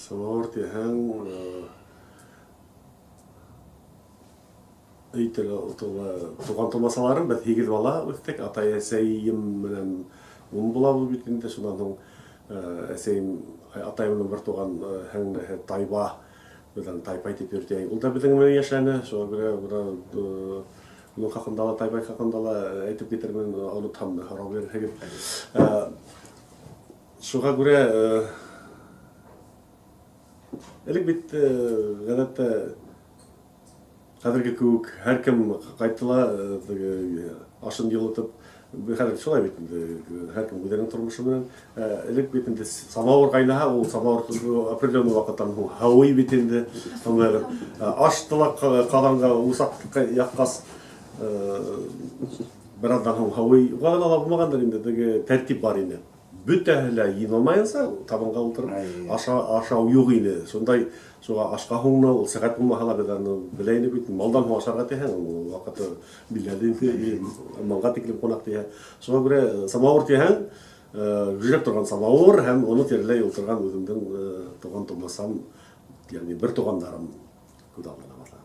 Самауыр тиһәң, өй тулы туған тумасаларым, беҙ һигеҙ бала үҫтек, атай әсәйем менән ун булабыҙ бит инде, шунан һуң әсәйем, атайымның бер туған һеңлеһе Тайба, беҙ аны Тайпай тип йөрөтәйек, ул да беҙҙең менән йәшәне, шуңа күрә уның хаҡында ла, Тайбай хаҡында ла әйтеп китермен, онотһам, һорау бирерһегеҙ. Шуға күрә элек бит ғәҙәттә хәҙерге кеүек һәр кем ҡайтты ла теге ашын йылытып, хәҙер шулай бит инде, һәр кем үҙенең тормошо менән. Элек бит инде самауыр ҡайнаһа, ул самауыр определенный ваҡыттан һуң һыуый бит инде. Ашты ла ҡаҙанға усаҡ яҡҡас, бераҙҙан һуң һыуый. Уға ғына ла булмағандыр инде, теге тәртип бар ине. Бөтәһе лә йыйналмайынса табынға ултырып аша, ашау юҡ ине. Шундай шуға ашҡа һуңны, ул сәғәт булмаһа ла беҙ аны белә инек бит. Малдан һуң ашарға тиһәң, ул ваҡыты билдәле инде, малға тиклем ҡунаҡ тиһә. Шуға күрә самауыр тиһәң, гөжләп торған самауыр һәм уны тирәләй ултырған үҙемдең туған тумасам, ягъни бер туғандарым күҙ алдына баҫа.